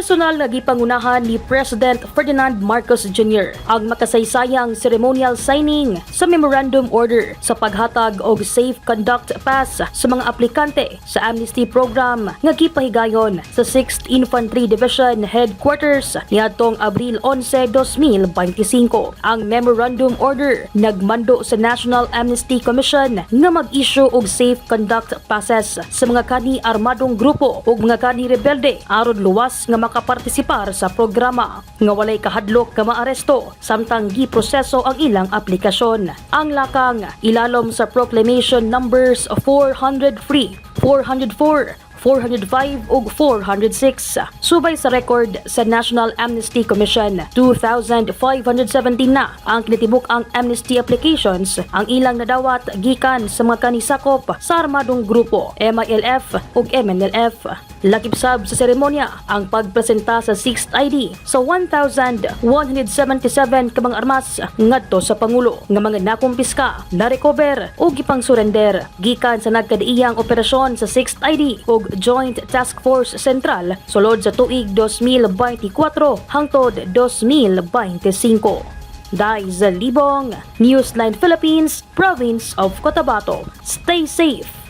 Personal nga gipangunahan ni President Ferdinand Marcos Jr. ang makasaysayang ceremonial signing sa Memorandum Order sa paghatag og Safe Conduct Pass sa mga aplikante sa Amnesty Program nga gipahigayon sa 6th Infantry Division Headquarters niadtong Abril 11, 2025. Ang Memorandum Order nagmando sa National Amnesty Commission nga mag-issue og Safe Conduct Passes sa mga kani armadong grupo ug mga kani rebelde aron luwas nga makapartisipar sa programa nga walay kahadlok nga maaresto samtang giproseso ang ilang aplikasyon. Ang lakang ilalom sa Proclamation Numbers 403, 404, 405 ug 406. Subay sa record sa National Amnesty Commission, 2,517 na ang kinatibuk-ang amnesty applications ang ilang nadawat gikan sa mga kanisakop sa armadong grupo MILF ug MNLF. Lakip sab sa seremonya ang pagpresenta sa 6th ID sa 1,177 ka mga armas ngadto sa Pangulo nga mga nakumpiska, na-recover o gipang surrender gikan sa nagkadaiyang operasyon sa 6th ID ug Joint Task Force Central sulod sa tuig 2024 hangtod 2025. Daiza Libong, Newsline Philippines, Province of Cotabato. Stay safe.